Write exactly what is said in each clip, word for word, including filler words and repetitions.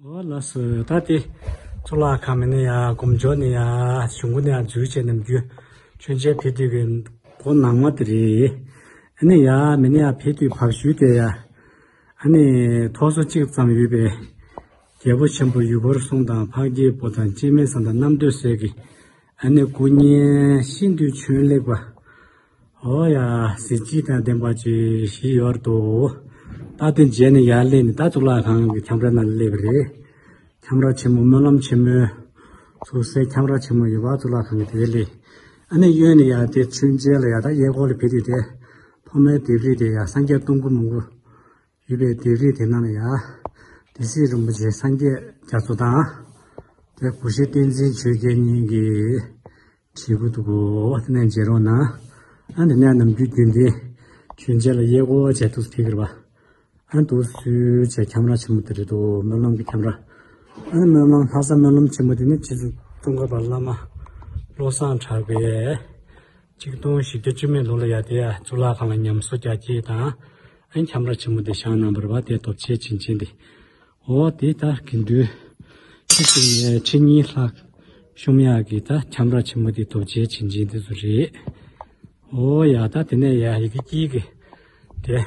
ཨོ་ལགས་སོ། ད་དེ་གཙུག་ལག་ཁང་མི་ནི་ཡ་སྒོམ་ཆོག་ནི་ཡ་གཞུང་གུ་ནི་ཡ་འཛུལ་བྱས་ནམ་རྒྱུན་མཆོད་མཇལ་ཕེབས་དུས་ཀྱི་སྒོ་ནང་མ་དེ་རེད། ཨ་ནི་ཡ་མི་ནི་ཡ་ཕེབས་དུས་བབས་ཤུལ་དེ་ཡ། ཨ་ནི་ཐོག་སོ་གཅིག་ཙམ་ཡོད་པའི་རྒྱལ་པོ་ཆེན་པོ་ཡུལ་འཁོར་སྲུང་དང་འཕགས་སྐྱེས་པོ་དང་སྤྱན་མི་བཟང་དང་རྣམ་ཐོས་སྲས་ཀྱི་ཨ་ནི་སྐུ་བརྙན་ཤིན་ཏུ་བྱོན་ལེགས་པ། ཨོ་ཡ། གཟི་བརྗིད་དང་ལྡན་པ་ཅིག་ཞིག་ཡོད་འདུག་ད་དེ་མཇལ་ནས་ཡར་སླེབས་ནས་ད་གཙུག་ལག་ཁང་གི་ཁྱམས་ར་ནང་སླེབས་པ་རེད། ཁྱམས་ར་ཆེན་མོ་སྨོན་ལམ་ཆེན་མོའི་ཚུགས་སའི་ཁྱམས་ར་ཆེན་མོ་ཡོད་པ་གཙུག་ལག་ཁང་གི་དེ་སླེབས། ཨ་ནི་གཡོན་ནས་ཡར་དེ་མཆོད་མཇལ་ལ་ཡར་ད་གཡས་སྐོར་ལ་ཕེབས་དུས་དེ་ཐོག་མའི་ལྡེབས་རིས་དེ་ཡར་སངས་རྒྱས་སྟོང་སྐུ་མང་པོ་ཡོད་པའི་ལྡེབས་རིས་དེ་ནང་ལ་ཡ། སྡེ་སྲིད་རིན་པོ་ཆེ་སངས་རྒྱས་རྒྱ་མཚོ་དང་། དེ་གུ་ཤྲི་བསྟན་འཛིན་ཆོས་རྒྱལ་གཉིས་ཀྱི་བྲིས་སྐུ་འདུག་གོ། དེ་ནས་མཇལ་རོགས་གནང་། ཨ་འདི་ནས་ནམ་རྒྱུན་རྒྱུན་ལྡན་མཆོད་མཇལ་ལ་གཡས་སྐོར་བྱས་འདུག་ཐིག་གིར་བ། ཨ་འདུག་སུས་བྱས་ཁྱམས་ར་ཆེན་མོ་དེ་རེད་འདུག་སྨོན་ལམ་གྱི་ཁྱམས་ར། ཨ་སྨོན་ལམ་ལྷ་ས་སྨོན་ལམ་ཆེན་མོ་དེ་ནི་རྗེ་བཙུན་ཙོང་ཁ་པ་བླ་མ་བློ་བཟང་གྲགས་པས། ཆིག་སྟོང་བཞི་བརྒྱ་བཅུ་མེད་ལོ་ལ་ཡ་དེ་ཡ་གཙུག་ལག་ཁང་ལ་ཉམས་གསོ་རྒྱག་ཆེད་དང་། ཨན་ཁྱམས་ར་ཆེན་མོ་དེ་བཞེངས་གནང་བར་བ་དེ་སྟོབས་ཆེ་བྱིན་ཅན་དེ། འོ་དེ་ལྟར་དགེ་འདུན་ཁྲི་གཅིག་ནས་ཁྲི་གཉིས་ལྷག་ཤོང་ཡག་གི་ད་ཁྱམས་ར་ཆེན་མོ་དེ་སྟོབས་ཆེ་བྱིན་ཅན་དེ་ཚོ་རེད། འོ་ཡ་ད་དེ་ནས་ཡ་ཡི་གེ་དཀྱིལ་གི་དེ།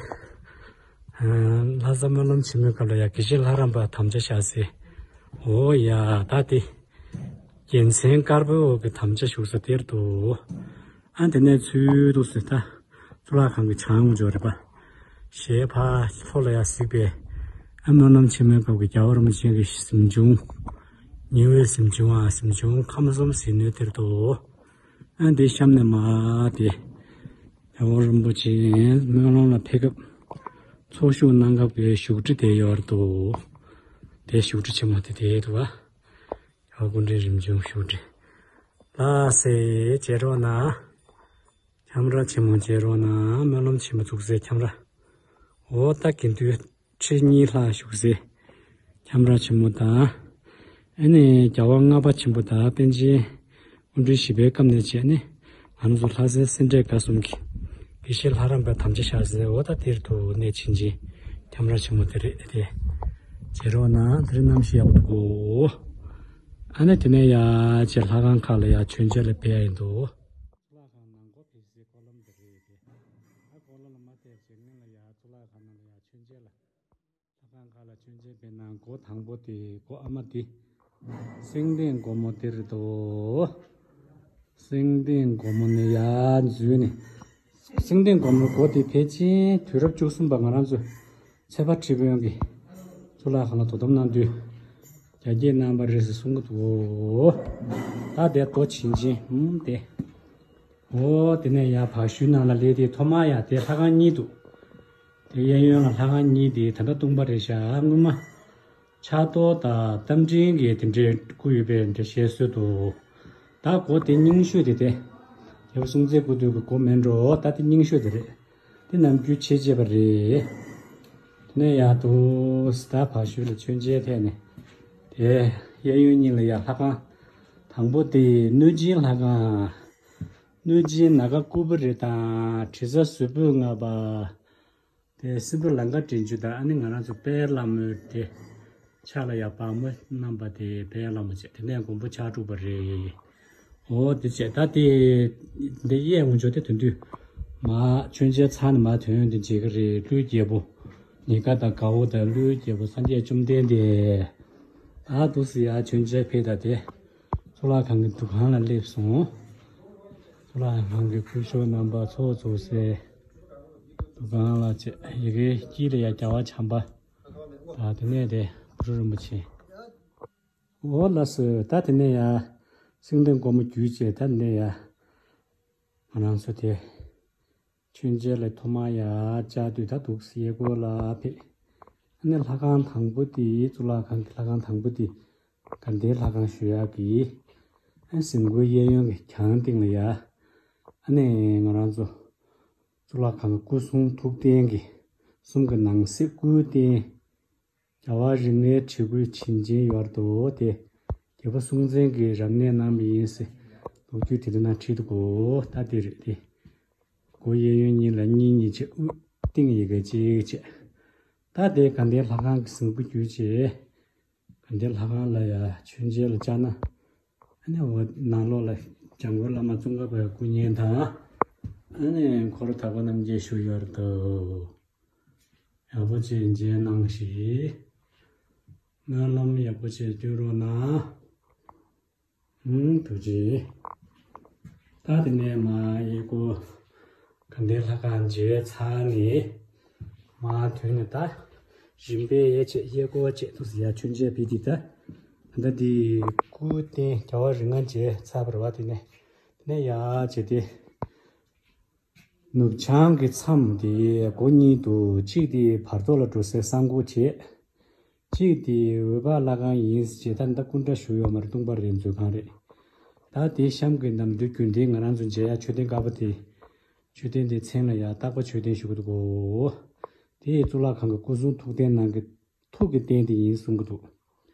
ལྷ་ས་སྨོན་ལམ་ཆེན་མོའི་སྐབས་ལ་ཡ་དགེ་བཤེས་ལྷ་རམས་པ་དམ་བཅའ་བཞག་སའི། འོ་ཡ་ད་དེ། རྒྱལ་མཚན་དཀར་པོའི་འོག་གི་དམ་བཅའ་བཞུགས་ས་དེར་འདུག་ཨ་དེ་ནས་ཚུར་འདུག་སེ་ད། གཙུག་ལག་ཁང་གི་བྱང་ངོས་ཕྱོགས་རེད་པ། ཞལ་ཕར་ལྷོ་ལ་ཡར་གཟིགས་པས། ཨ་སྨོན་ལམ་ཆེན་མོའི་སྐབས་ཀྱི་རྒྱལ་བ་རིན་པོ་ཆེ་གི་གཟིམ་ཆུང་། ཉི་འོད་གཟིམ་ཆུང་ཨ་གཟིམ་ཆུང་ཁམས་གསུམ་ཟིལ་གནོན་དེར་འདུག་ཨ་འདི་གཤམ་ནས་མར་དེ། རྒྱལ་བ་རིན་པོ་ཆེ་སྨོན་ལམ་ལ་ཕེབས་སྐབས། ཚོགས་ཞུགས་གནང་སྐབས་ཀྱི་བཞུགས་ཁྲི་དེ་ཡོད་འདུག་དེ་བཞུགས་ཁྲི་ཆེན་མོ་དེ་དེ་འདུག་ཨ། རྒྱལ་བ་སྐུ་ཕྲེང་རིམ་བྱོན་བཞུགས་ཁྲི། ལགས་སེ་མཇལ་རོགས་གནང་། ཁྱམས་ར་ཆེན་མོ་མཇལ་རོགས་གནང་། སྨོན་ལམ་ཆེན་མོ་བཞུགས་སའི་ཁྱམས་ར། འོ་ད་དགེ་འདུན་ཁྲི་གཉིས་ལྷག་བཞུགས་སའི་ཁྱམས་ར་ཆེན་མོ་དང་། ཨ་ནི་རྒྱལ་བ་ལྔ་པ་ཆེན་པོ་དང་པཎ་ཆེན་སྐུ་ཕྲེང་བཞི་པའི་སྐབས་ནས་བྱས་ནས་ང་ཚོ་ལྷ་སའི་སེ་འབྲས་དགའ་གསུམ་གྱི་དགེ་བཤེས་ལྷ་རམས་པའི་དམ་བཅའ་བཞག་སའི་འོ་ད་དེར་དུ་གནས་ཆེན་ཆེན་ཁྱམས་ར་ཆེན་མོ་དེ་རེད་དེ། མཇལ་རོགས་གནང་། དེ་རིང་གནམ་གཤིས་ཡག་པོ་འདུག་གོ། ཨ་ནི་དེ་ནས་ཡ་ཅེ་ལྷ་ཁང་ཁག་ལ་ཡ་མཆོད་མཇལ་ལ་ཕེབས་ཡ་ཡིན་འདུག་གཙུག་ལག་ཁང་ནང་སྒོ་ཕྱེ་སའི་སྐོར་ལམ་དེ་རེད་དེ། ཨ་སྐོར་ལམ་ལ་མར་ཕེབས་བྱས་སྔོན་ལ་ཡ་གཙུག་ལག་ཁང་ནང་ལ་ཡ་མཆོད་མཇལ་ལ། ལྷ་ཁང་ཁག་ལ་མཆོད་མཇལ་ཕེབས་ན་སྒོ་དང་པོ་དེ་སྒོ་ཨ་མ་དེ། སེང་ལྡེང་སྒོ་མོ་དེ་རེད་དོ། སེང་ལྡེང་སྒོ་མོ་ནས་ཡར་འཛུལ་ནས། སེང་ལྡེང་སྒོ་མོའི་སྒོ་དེ་ཕལ་ཆེར་དུས་རབས་བཅུ་གསུམ་པ་ང་རང་ཚོ་ཚེ་དཔག་ཁྲི་དཔོན་གྱིས་གཙུག་ལག་ཁང་ལ་དོ་དམ་གནང་དུས་རྒྱ་སྐྱེད་གནང་བ་རེད་ཟེར་གསུང་གི་འདུག་ད་དེ་རྡོ་བྱིན་ཅན་ཧུམ་དེ། འོ་དེ་ནས་ཡར་བར་ཤུལ་ནང་ལ་སླེབས་དེ་ཐོག་མར་ཡར་དེ་ལྷ་ཁང་གཉིས་འདུག་དེ་གཡས་གཡོན་ལ་ལྷ་ཁང་གཉིས་དེ་ད་ལྟ་སྟོང་པ་རེད་ཤག་སྔོན་མ་ཕྱག་རྡོར་དང་རྟ་མགྲིན་གྱི་དེ་འདྲའི་སྐུ་ཡོད་པའི་འདྲ་བཤད་སྲོལ་འདུག་ད་སྒོ་དེ་རྙིང་ཤོས་དེ་དེ། རྒྱལ་པོ་སྲོང་བཙན་སྐུ་དུས་ཀྱི་སྒོ་མིན་འགྲོ། ད་དེ་རྙིང་ཤོས་དེ་རེད། དེ་ནམ་རྒྱུན་ཕྱེ་བྱས་པ་རེད། དེ་ནས་ཡར་དུ་ད་བར་ཤུལ་ལ་མཆོད་མཇལ་ཐད་ནས། དེ་གཡས་གཡོན་གཉིས་ལ་ཡར་ལྷ་ཁང་། དང་པོ་དེ་གནོད་སྦྱིན་ལྷ་ཁང་། གནོད་སྦྱིན་ནཱ་ག་ཀུ་བེ་རི་དང་དྲི་ཟ་ཟུར་ཕུད་ལྔ་པ། དེ་སྲིན་པོ་ལང་ཀ་བྲན་བྱུང་དང་ཨ་ནི་ང་རང་ཚོ་དཔལ་ལྷ་མོའི་དེ། ཕྱག་ལ་ཡ་བ་མོ་བསྣམས་པ་དེ་དཔལ་ལྷ་མོ་བྱས་དེ་ནས་མགོན་པོ་ཕྱག་དྲུག་པ་རེད། འོ་དེ་བྱས་ད་དེ། འདི་གཡས་འོང་ཆོག་དེ་དོན་དུས། མ་མཆོད་མཇལ་ཚར་ནས་མ་དོན་དེ་མཇལ་གི་རེད། ཀླུའི་རྒྱལ་པོ། ཉི་དགའ་དང་དགའ་བོ་དང་ཀླུའི་རྒྱལ་པོ་སངས་རྒྱས་བཅོམ་ལྡན་འདས། ད་འདུག་སེ་ཡ་མཆོད་མཇལ་ཕེབས་ད་དེ། གཙུག་ལག་ཁང་གི་འདུ་ཁང་ལ་སླེབས་སོང་། གཙུག་ལག་ཁང་གི་སྐུ་ཞབས་རྣམ་པ་ཚོགས་འཛུགས་སའི་འདུ་ཁང་ལ་བྱས་ཡི་གེ་དཀྱིལ་ལ་ཡ་རྒྱལ་བ་བྱམས་པ། ད་དེ་ནས་དེ་གུ་རུ་རིན་པོ་ཆེ། འོ་ལགས་སོ། ད་དེ་ནས་ཡ་སེང་ལྡེང་སྒོ་མོ་བརྒྱུད་བྱས་ད་དེ་ནས་ཡ་ང་རང་ཚོ་དེ་མཆོད་མཇལ་ལ་ཐོག་མར་ཡ་བཅར་དུས་ད་འདུག་སེ་གཡས་སྐོར་ལ་ཕེབས། ཨ་ནི་ལྷ་ཁང་དང་པོ་དེ་གཙུག་ལག་ཁང་གི་ལྷ་ཁང་དང་པོ་དེ་དགའ་ལྡན་ལྷ་ཁང་ཞུ་ཡག་གི། ཨ་གཟིམ་སྒོའི་གཡས་གཡོན་གྱི་གྱང་སྟེང་ལ་ཡ། ཨ་ནི་ང་རང་ཚོ་གཙུག་ལག་ཁང་གི་སྐུ་གསུང་ཐུགས་རྟེན་གྱི་གསུམ་གྱི་ནང་གསེས་སྐུའི་རྟེན། རྒྱལ་བ་རིགས་ལྔའི་བྲིས་སྐུའི་བྱིན་ཅན་ཡོད་དོ་དེ། རྒྱལ་པོ་སྲོང་བཙན་གྱིས་རབ་གནས་གནང་བ་ཡིན་ཟེར་ལོ་རྒྱུས་དེ་འདྲ་ནང་བྲིས་འདུག་གོ། ད་དེ་རེད་དེ། སྒོ་གཡས་གཡོན་གཉིས་ལ་གཉིས་གཉིས་བྱས་དབུས་སྟེང་ཡི་གེ་གཅིག་བྱས། ད་དེ་དགའ་ལྡན་ལྷ་ཁང་གི་གཟིམ་སྒོ་བརྒྱུད་བྱས། དགའ་ འདི་ལྷ་ཁང་ལ་ཡ་མཆོད་མཇལ་ལ་བཅར་ན། ཨ་ནི་འོ་ནང་ལོགས་ལ་འཇམ་མགོན་བླ་མ་ཙོང་ཁ་པའི་སྐུ་བརྙན་དང་། ཨ་ནི་འཁོར་དག་པ་རྣམས་ཀྱིས་བཞུགས་ཡོད་དོ། ཡག་པོ་ཅིག་མཇལ་གནང་ཞིག་སྨོན་ལམ་ཡག་པོ་ཅིག་སྐྱོན་རོགས་གནང་། ཧུམ། ཐུགས་རྗེ་ཆེ། ད་དེ་ནས་མ་གཡས་སྐོར་དགའ་ལྡན་ལྷ་ཁང་མཇལ་ཚར་ནས། མ་ཐོན་ནས་ད་རིམ་པས་ཡས་བྱས་གཡས་སྐོར་བྱས་ཐུགས་སུ་ཡ་མཆོད་མཇལ་ཕུལ་དེ། ད་ད་འདི་སྐུ་རྟེན་རྒྱལ་བ་རིགས་ལྔ་མཇལ་ཚར་བ་རེད་བ། དེ་ནས་དེ་ནས་ཡ་བྱས་ཏེ། ནུབ་བྱང་གི་མཚམས་དེ་སྒོ་གཉིས་འདུག་གཅིག་དེ་བར་ཐོག་ལ་འགྲོ་སའི་གསང་སྒོ་བྱས། གཅིག་དེ་འོད་དཔག་ལྷ་ཁང་ཡིན་ཟེར། ད་ལྟ་སྐུ་འདྲ་བཞུགས་ཡོད་མ་རེད། སྟོང་པ་རེད། མཛོད་ཁང་རེད། ད་དེ་གཤམ་གྱི་ནམ་དུས་རྒྱུན་ལྡན་ང་རང་ཚོ་མཇལ་ཡ་མཆོད་རྟེན་དཀར་པོ་དེ། མཆོད་རྟེན་དེའི་མཚན་ལ་ཡ་སྟག་པ་མཆོད་རྟེན་ཞུ་གི་འདུག་གོ། དེ་གཙུག་ལག་ཁང་གི་སྐུ་གསུང་ཐུགས་རྟེན་ནང་གི་ཐུགས་ཀྱི་རྟེན་དེ་ཡིན་གསུང་གི་འདུག་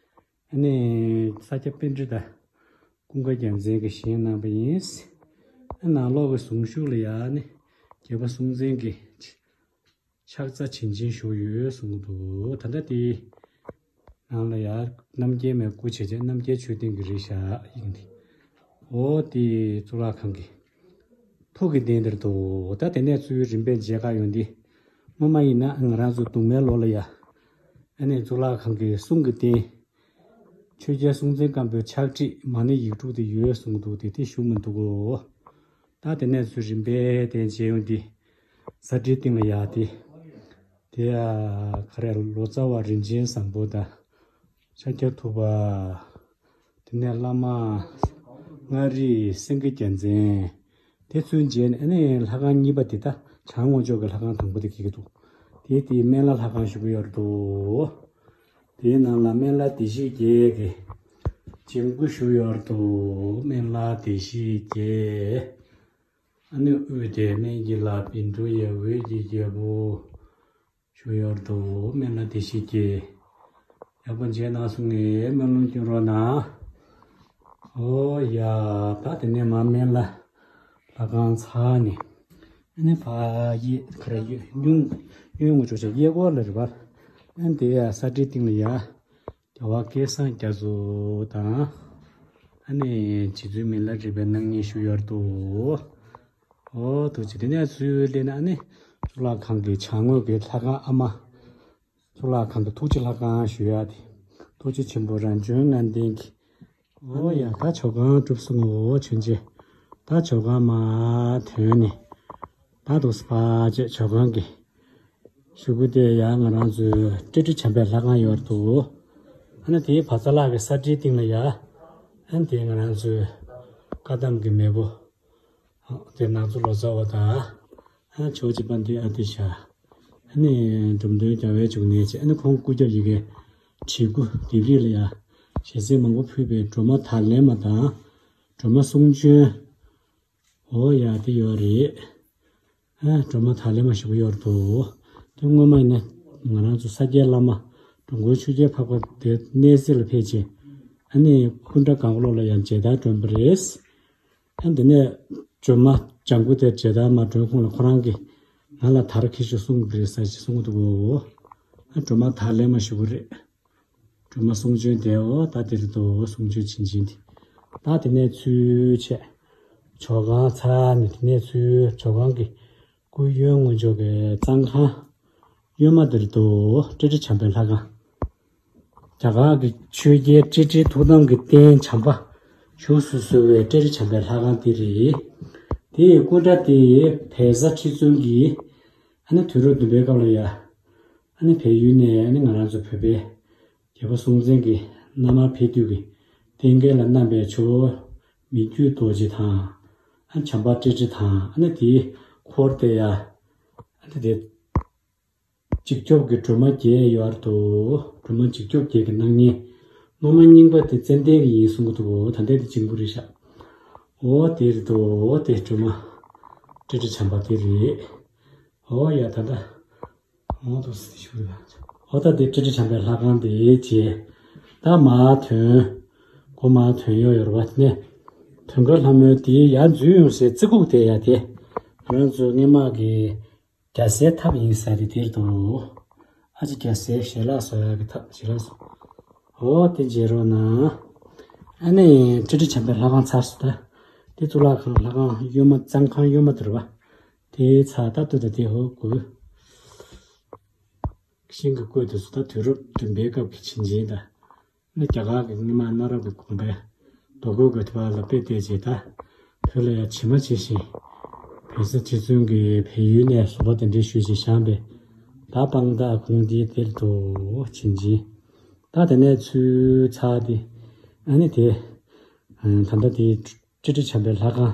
ཨ་ནི་ས་སྐྱ་པཎྜི་ཏ་ཀུན་དགའ་རྒྱལ་མཚན་གྱིས་བཞེངས་གནང་བ་ཡིན། ཨ་ནང་ལོགས་ཀྱི་གཟུངས་གཞུག་ལ་ཡ་ནི་རྒྱལ་པོ་སྲོང་བཙན་གྱི་ཕྱག་རྩ་བྱིན་ཅན་བཞུགས་ཡོད་གསུང་གི་འདུག་ད་ལྟ་དེ་ནང་ལ་ཡ་རྣམ་རྒྱལ་མའི་སྐུ་བྱས་བྱས་རྣམ་རྒྱལ་མཆོད་རྟེན་གྱི་རེད་ཤག་དབྱིངས་དེ། འོ་དེ་གཙུག་ལག་ཁང་གི་ཐུགས་ཀྱི་རྟེན་དེར་འདུག་ད་དེ་ནས་ཚུར་རིམ་པས་མཇལ་ཁ་ཡོང་དུས། སྔོན་མ་ཡིན་ན་ང་རང་ཚོ་གདུང་མའི་ལོ་ལ་ཡ། ཨ་ནི་གཙུག་ལག་ཁང་གི་གསུང་གི་རྟེན། ཆོས་རྒྱལ་སྲོང་བཙན་སྒམ་པོའི་ཕྱག་བྲིས་མ་ཎི་ཡིག་དྲུག་དེ་ཡོད་གསུང་གི་འདུག་དེ་དེ་བཞུགས་མི་འདུག་གོ། ད་དེ་ནས་ཚུར་རིམ་པས་དེ་མཇལ་ཡོང་དུས། ས་ཁྲིའི་སྟེང་ལ་ཡ་དེ། དེ་ཡ་ག་རེ་ལོ་ཙཱ་བ་རིན་ཆེན་བཟང་པོ་དང་། ཤཱཀྱ་ཐུབ་པ། དེ་ནས་བླ་མ་མངའ་རིས་སེང་གེ་རྒྱལ་མཚན། དེ་ཚུར་མཇལ་ནས་ཨ་ནི་ལྷ་ཁང་གཉིས་པ་དེ་ད་བྱང་ངོས་ཕྱོགས་ཀྱི་ལྷ་ཁང་དང་པོ་དེ་འཁེལ་གྱི་འདུག་དེ་དེ་སྨན་བླ་ལྷ་ཁང་ཞུ་གི་ཡོད་འདུག་དེའི་ནང་ལ་སྨན་བླ་བདེ་གཤེགས་བརྒྱད་ཀྱི་བྱིན་སྐུ་བཞུགས་ཡོད་འདུག་སྨན་བླ་བདེ་གཤེགས་བརྒྱད། ཨ་ནི་དབུས་དེ་སྨན་གྱི་བླ་བཻ་ཌཱུརྱ་འོད་ཀྱི་རྒྱལ་པོ། བཞུགས་ཡོད་འདུག་སྨན་བླ་བདེ་གཤེགས་ཀྱིས། ཡག་པོ་མཇལ་གནང་སོང་ངས་སྨོན་ལམ་སྐྱོན་རོགས་གནང་། ཨོ་ཡ། ད་དེ་ནས་མ་སྨན་བླ་ལྷ་ཁང་ཚར་ནས། ཨ་ནི་ཕ་ཡི་ག་རེ་ཡོད་གཡོན་གཡོན་ངོས་ཕྱོགས་ཆ་གཡས་སྐོར་ལ་རེད་པ། ཨ་ནི་དེ་ཡ་ས་ཁྲིའི་སྟེང་ལ་ཡ། རྒྱལ་བ་སྐལ་བཟང་རྒྱ་མཚོ་དང་། ཨ་ནི་རྗེ་བཙུན་མི་ལ་རས་པའི་སྣང་བརྙན་བཞུགས་ཡོད་འདུག་ཨོ་ཐུགས་རྗེ་ཆེ། དེ་ནས་ཚུར་སླེབས་ན་ཨ་ནི་གཙུག་ལག་ཁང་གི་བྱང་ངོས་ཀྱི་ལྷ་ཁང་ཨ་མ། གཙུག་ལག་ཁང་གི་ཐུགས་རྗེ་ལྷ་ཁང་ཞུ་ཡ་དེ། ཐུགས་རྗེ་ཆེན་པོ་རང་བྱོན་ལྔ་ལྡན་གྱི། ཨོ་ཡ་ད་ཇོ་ཁང་གྲུབ་སོང་ངོ་། མཆོད་མཇལ། ད་ཇོ་ཁང་མར་ཐོན་ནས། ད་འདུག་སེ་ཕར་བྱས་ཇོ་ཁང་གི་གཞུག་གུ་དེ་ཡང་ང་རང་ཚོའི་ཏྲི་ཏྲི་བྱམས་པའི་ལྷ་ཁང་ཡོད་འདུག་ཨ་ནི་དེའི་བར་ས་ལག་གི་ས་ཁྲིའི་སྟེང་ལ་ཡ། ཨ་ནི་དེ་ང་རང་ཚོའི་བཀའ་གདམས་ཀྱི་མེས་པོ། དེ་ནག་ཚོ་ལོ་ཙཱ་བ་དང་། ཨ་ནི་ཇོ་བོ་རྗེ་དཔལ་ལྡན་ཨ་ཏི་ཤ། ཨ་ནི་འབྲོམ་སྟོན་རྒྱལ་བའི་འབྱུང་གནས་བཅས། ཨ་ནི་ཁོང་སྐུ་རྒྱབ་ཡི་གེ་བྲིས་སྐུ་ལྡེབས་རིས་ལ་ཡ་ཞལ་གསེར་མང་པོ་ཕུལ་བའི་སྒྲོལ་མ་དར་ལེན་མ་དང་། སྒྲོལ་མ་གསུང་བྱོན། འོ་ཡ་དེ་ཡོད་རེད། ཨ་སྒྲོལ་མ་དར་ལེན་མ་ཞུ་གི་ཡོད་རེད་དོ། དེ་སྔོན་མ་ཡིན་ན་ང་རང་ཚོ་ས་སྐྱའི་བླ་མ་འགྲོ་མགོན་ཆོས་རྒྱལ་འཕགས་པ་དེ་གནས་གཟིགས་ལ་ཕེབས་རྗེས། ཨ་ནི་སྐུ་འདྲ་གང་བློ་ལ་ཡང་མཇལ་དར་སྒྲོན་པ་རེད། ཨ་འདི་ནས་སྒྲོལ་མ་ལྗང་གུ་དེ་མཇལ་དར་མ་སྒྲོན་གོང་ལ་ཁོ་རང་གིས་ང་ལ་དར་ཁྱེར་ཤོག་གསུང་གི་རེད་ཟེར་ཞིག་གསུང་གི་འདུག་གོ། ཨ་སྒྲོལ་མ་དར་ལེན་མ་ཞུ་གི་རེད། སྒྲོལ་མ་གསུང་བྱོན་དེའོ་ད་དེ་རེད་དོ། གསུང་བྱོན་བྱིན་བྱིན་དེ། ད་དེ་ནས་ཚུར་བྱས། ཇོ་ཁང་ཚར་ནས་དེ་ནས་ཚུར་ཇོ་ཁང་གི་སྐུ་གཡོན་ངོས་ཕྱོགས་ཀྱི་གཙང་ཁང་། གཡོན་མ་དེ་རེད་དོ། ཏྲི་ཏྲི་བྱམས་པའི་ལྷ་ཁང་། རྒྱ་གར་གྱི་ཆོས་རྒྱལ་ཏྲི་ཏྲིའི་ཐུགས་དམ་གྱི་རྟེན་བྱམས་པ་བཞུགས་སུ་གསོལ་བའི་ཏྲི་ཏྲི་བྱམས་པའི་ལྷ་ཁང་དེ་རེད། དེའི་སྐུ་འདྲ་དེ་བལ་བཟའ་ཁྲི་བཙུན་གྱིས་ཨ་ནི་དུས་རབས་བདུན་པའི་སྐབས་ལ་ཡ། ཨ་ནི་བལ་ཡུལ་ནས་ཨ་ནི་ང་རང་ཚོ་བོད་པའི་རྒྱལ་པོ་སྲོང་བཙན་གྱི་མནའ་མར་ཕེབས་དུས་ཀྱི་རྟེན་སྐལ་ལ་བསྣམས་པའི་ཇོ་བོ་མི་བསྐྱོད་རྡོ་རྗེ་དང་། ཨ་བྱམས་པ་ཏྲི་ཏྲི་དང་ཨ་ནི་དེའི་འཁོར་དེ་ཡ། ཨ་ནི་དེ་འཇིགས་སྐྱོབ་ཀྱི་སྒྲོལ་མ་བརྒྱད་ཡོད་རེད་དོ། སྒྲོལ་མ་འཇིགས་སྐྱོབ་བརྒྱད་ཀྱི་སྣང་བརྙན། སློབ་མ་རྙིང་པ་དེ་ཙན་དན་གྱི་ཡིན་གསུང་གི་འདུག་གོ། ད་ལྟའི་དེ་བྱིང་པོ་རེད་ཤག་འོ་དེ་རེད་དོ། འོ་དེ་སྒྲོལ་མ་ཏྲི་ཏྲི་བྱམས་པ་དེ་རེད། འོ་ཡ་ད་ལྟ། འོ་དེ་ཞུ་རེད། འོ་ད་དེ་ཏྲི་ཏྲི་བྱམས་པའི་ལྷ་ཁང་དེ་བྱས། ད་མར་ཐོན། སྒོ་མར་ཐོན་ཡོད་ཡོད་རེད་བ། དེ་ནས་དོན་དགའ་ལྷ་མོའི་དེའི་ཡར་འཛུལ་ཡོང་སའི་རྩེ་ཁུག་དེ་ཡ་དེ། ང་རང་ཚོ་སྔོན་མ་གི་རྒྱལ་སའི་ཐབ་ཡིན་ས་རེད། དེ་རེད་དོ། ཨ་ཅེ་རྒྱལ་སའི་ཞལ་ལག་བཟོ་ཡག་གི་ཐབ། ཞལ་ལག་བཟོ། འོ་དེ་མཇལ་རོགས་གནང་། ཨ་ནི་ཀྲི་ཀྲི་བྱམས་པའི་ལྷ་ཁང་ཚར་སོང་ད། དེ་གཙུག་ལག་ཁང་ལྷ་ཁང་གཡོན་མ་གཙང་ཁང་གཡོན་མ་དེ་རེད་པ། དེའི་ཚར་ད་ལྟོས་ད་དེ་ཧོ་གུ། ཤིང་གི་བཀོད་དེ་ཚོ་ད་དུས་རབས་བདུན་པའི་སྐབས་ཀྱི་བྱིན་ཅན་ད། ནི་རྒྱ་གར་གྱི་སྔོན་མ་གནའ་རབས་ཀྱི་དགོན་པའི་རྡོ་བརྐོས་ཀྱི་དེ་བ་ལ་དཔེ་བལྟས་རྗེས་ད། བོད་ལ་ཡང་ཇི་མ་ཇི་བཞིན་བོད་ས་རྗེ་བཙུན་གྱི་བལ་ཡུལ་ནས་བཟོ་པ་དེ་འདྲའི་ཞུས་ཤིང་བཞེངས་པའི་ད་དཔང་རྟགས་གུང་འདི་དེར་དུ་བྱིན་ཅན། ད་དེ་ནས་ཚུར་ཚར་དེ་ཨ་ནི་དེ་ད་ལྟ་དེ་ཀྲི་ཀྲི་བྱམས་པའི་ལྷ་ཁང་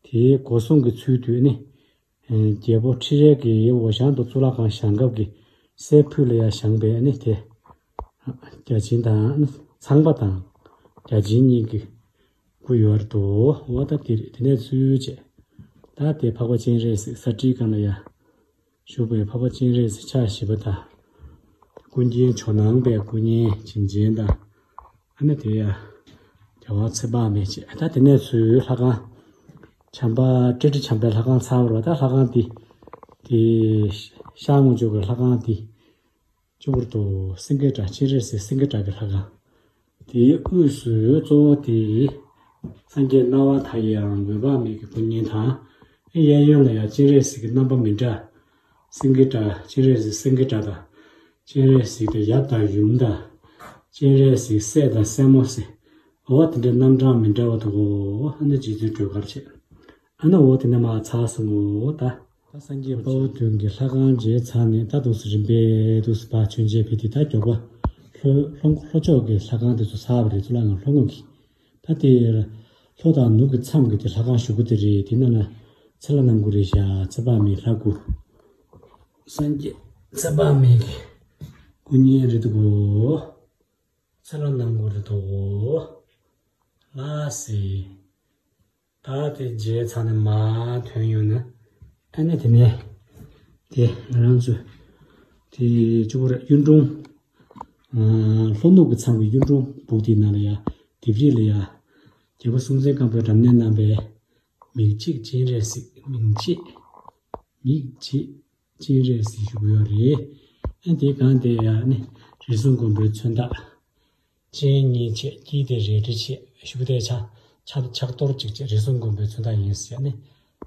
དེའི་སྒོ་སྲུང་གི་ཚུལ་དུ་ཨ་ནི། རྒྱལ་པོ་ཁྲི་རལ་གྱི་འོ་ཞང་དུ་གཙུག་ལག་ཁང་བཞེངས་སྐབས་ཀྱི་སྲས་ཕུད་ལ་ཡང་བཞེངས་པའི་ཨ་ནི་དེ། བརྒྱ་བྱིན་དང་ཚངས་པ་དང་བརྒྱ་བྱིན་གཉིས་ཀྱི་སྐུ་ཡོད་དོ། འོ་ད་དེ་རེད། དེ་ནས་ཚུར་བྱས། ད་དེ་འཕགས་པ་སྤྱན་རས་གཟིགས་ས་ཁྲིའི་སྒང་ལ་ཡང་བཞུགས་པའི་འཕགས་པ་སྤྱན་རས་གཟིགས་ཕྱག་བཞི་པ་དང་། ཀུན་མཁྱེན་ཇོ་ནང་པའི་སྐུ་བརྙན་བྱིན་ཅན་དང་། ཨ་ནི་དེ་ཡ། རྒྱལ་བ་ཚེ་དཔག་མེད་བྱས། ད་དེ་ནས་ཚུར་ལྷ་ཁང་། བྱམས་པ་ཀྲི་ཀྲི་བྱམས་པའི་ལྷ་ཁང་ཚར་བ་རེད་པ། ད་ལྷ་ཁང་དེ། དེ་ཤར་ངོས་ཕྱོགས་ཀྱི་ལྷ་ཁང་དེ། གཙོ་བོར་དུ་སེང་གེ་བྲག་སྤྱན་རས་གཟིགས་སེང་གེ་བྲག་གི་ལྷ་ཁང་། དེའི་དབུས་སུ་གཙོ་བོ་དེ། སངས་རྒྱས་སྣང་བ་མཐའ་ཡས་འོད་དཔག་མེད་ཀྱི་སྐུ་བརྙན་དང་། གཡས་གཡོན་ལ་ཡང་སྤྱན་རས་གཟིགས་ཀྱི་རྣམ་པ་མི་འདྲ། སེང་གེ་བྲག་སྤྱན་རས་གཟིགས་སེང་གེ་བྲག་དང་། སྤྱན་རས་གཟིགས་དེ་ཡབ་དང་ཡུམ་དང་། སྤྱན་རས་གཟིགས་སྲས་དང་སྲས་མོ་ཟེར། འོ་དེ་འདྲའི་རྣམ་གྲངས་མི་འདྲ་བ་འདུག་གོ། ཨ་ནི་རྗེ་བཙུན་སྒྲོལ་དཀར་བྱས། ཨ་ནི་འོ་དེ་ནས་མར་ཚར་སོང་ངོ་ད། ད་སངས་རྒྱས་དཔའ་བོ་བདུན་གྱི་ལྷ་ཁང་མཇལ་ཚར་ནས་ད་འདུག་སེ་རིམ་པས་འདུག་སེ་ཕར་མཆོད་མཇལ་ཕེབས་དུས་ད་མགྱོགས་པ་ལྷོ་ལྷོ་ལྷོ་ཕྱོགས་ཀྱི་ལྷ་ཁང་དེ་ཚོ་ཚར་བ་རེད། གཙུག་ལག་ཁང་ལྷོ་ངོས་ཀྱི། ད་དེ་ལྷོ་དང་ནུབ་ཀྱི་མཚམས་ཀྱི་དེ་ལྷ་ཁང་གཞུག་གུ་དེ་རེད། དེ་ནང་ན་ཚེ་ལྷ་རྣམ་དགུ་རེད་ཤག་ཚེ་དཔག་མེད་ལྷ་དགུ། སངས་རྒྱས་ཚེ་དཔག་མེད་ཀྱི་སྐུ་བརྙན་རེད་འདུག་གོ། ཚེ་ལྷ་རྣམ་དགུ་རེད་འདུག་གོ། ལགས་སེ། ད་དེ་མཇལ་ཚར་ནས་མར་ཐོན་ཡོང་ན། ཨ་ནི་དེ་ནས་དེ་ང་རང་ཚོ་དེ་གཙོ་བོ་ར་གཡུང་དྲུང་། ཨ་ལྷོ་ནུབ་ཀྱི་མཚམས་ཀྱི་གཡུང་དྲུང་སྦུག་དེའི་ནང་ལ་ཡ། ལྡེབས་རིས་ལ་ཡ། རྒྱལ་པོ་སྲོང་བཙན་སྒམ་པོས་རབ་གནས་གནང་བའི་མིག་འབྱེད་སྤྱན་རས་གཟིགས། མིག་འབྱེད། མིག་འབྱེད་སྤྱན་རས་གཟིགས་ཞུ་གི་ཡོད་རེད། ཨ་དེའི་སྒང་དེ་ཡ་ནི་རིགས་གསུམ་མགོན་པོའི་མཚོན་རྟགས། སྤྱན་གཉིས་བྱས། དཀྱིལ་དེ་རལ་གྲི་བྱས། གཞུག་དེ་ཕྱག་ཕྱག་ཕྱག་རྡོར་གཅིག་བྱས། རིགས་གསུམ་མགོན་པོའི་མཚོན་རྟགས་ཡིན་ཟེར་ནས།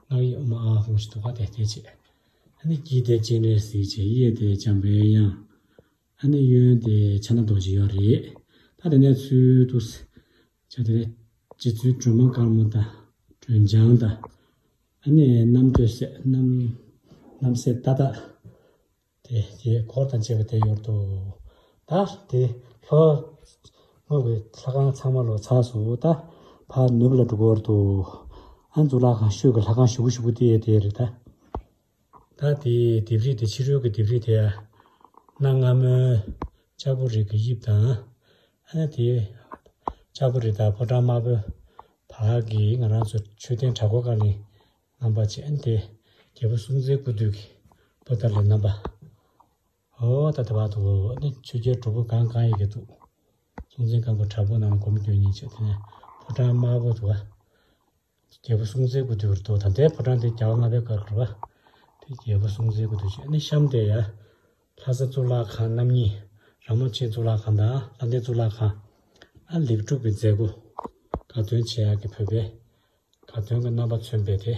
སྔགས་ཡིག་ཨོཾ་ཨཱཿཧཱུྃ་ཞེས་འདུག་ག་དེ་དེ་བྱས། ཨ་ནི་དཀྱིལ་དེ་སྤྱན་རས་གཟིགས་བྱས། གཡས་དེ་འཇམ་པའི་དབྱངས། ཨ་ནི་གཡོན་དེ་ཕྱག་ན་རྡོ་རྗེ་ཡོད་རེད། ད་དེ་ནས་ཚུར་འདུག་སེ་བྱས། དེ་ནས་རྗེ་བཙུན་སྒྲོལ་མ་དཀར་མོ་དང་སྒྲོལ་ལྗང་དང་། ཨ་ནི་རྣམ་ཐོས་སྲས། རྣམ་རྣམ་སྲས་ཏག་ཏག་དེ་དེ་འཁོར་དང་བཅས་པ་དེ་ཡོད་དོ། ད་དེ་ལྷོ་ངོས་ཀྱི་ལྷ་ཁང་ཚང་མ་ལོ་ཚར་སོང་། ད་ཕར་ནུབ་ལ་འགྲོ་གི་ཡོད་དོ། ཨ་གཙུག་ལག་ཁང་ཤོད་ཀྱི་ལྷ་ཁང་གཞུག་གུ་གཞུག་གུ་དེ་དེ་རེད་ད། ད་དེ་ལྡེབས་རིས་དེ་ཕྱི་རོལ་གྱི་ལྡེབས་རིས་དེ་ཡ། གནའ་སྔ་མོའི་ལྕགས་པོ་རི་གི་དབྱིབས་དང་། ཨ་ནི་དེ་ལྕགས་པོ་རི་དང་ཕོ་བྲང་དམར་པོའི་བར་གྱི་ང་རང་ཚོ་མཆོད་རྟེན་བྲག་སྒོ་སྒང་ལ་རྣམ་པ་བྱས། ཨ་ནི་དེ་རྒྱལ་པོ་སྲོང་བཙན་སྐུ་དུས་ཀྱི་པོ་ཏཱ་ལའི་རྣམ་པ། འོ་ད་དེ་བར་དུ་ཨ་ནི་ཆོས་རྒྱལ་སྒྲུབ་ཕུག་སྒང་སྒང་ཡི་གེ་འདུག་སྲོང་བཙན་སྒམ་པོ་བྲག་ཕུག་ནང་ལ་སྒོམ་སྐྱོན་ཉིན་བྱས། དེ་ནས་ཕོ་བྲང་དམར་པོ་འདུག་བ། རྒྱལ་པོ་སྲོང་བཙན་སྐུ་དུས་ཀྱི་རྡོ་དང་། དེ་ཕོ་བྲང་དེ་རྒྱལ་བ་ལྔ་པའི་སྐབས་ཀྱི་རེད་པ། དེ་རྒྱལ་པོ་སྲོང་བཙན་སྐུ་དུས་བྱས། ཨ་ནི་གཤམ་དེ་ཡ། ལྷ་ས་གཙུག་ལག་ཁང་རྣམ་གཉིས། ར་མོ་ཆེ་གཙུག་ལག་ཁང་དང་ལྷ་ལྡན་གཙུག་ལག་ཁང་། ཨ་ལེགས་གྲུབ་ཀྱི་མཛད་སྒོ་དགའ་སྟོན་བྱེད་ཡག་གི་བོད་པའི་དགའ་སྟོན་གྱི་རྣམ་པ་མཚོན་པའི་དེ།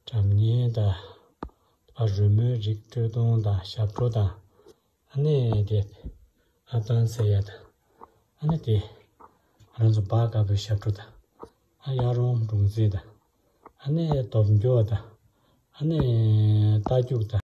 སྒྲ་སྙན་དང་། ཨ་རོལ་མོའི་རིགས་སྤྲོ་སྟོན་དང་ཞབས་བྲོ་དང་། ཨ་ནི་དེ་ཨ་ཏང་ཟེར་ཡ་དང་། ཨ་ནི་དེ་ང་རང་ཚོ་སྦ་དཀར་པོའི་ཞབས་བྲོ་དང་། ཨ་གཡག་རོང་འབྲོང་རྩེད་དང་། ཨ་ནི་སྟོབས་འབྱོར་དང་། ཨ་ནི་རྟ་རྒྱུག་དང་།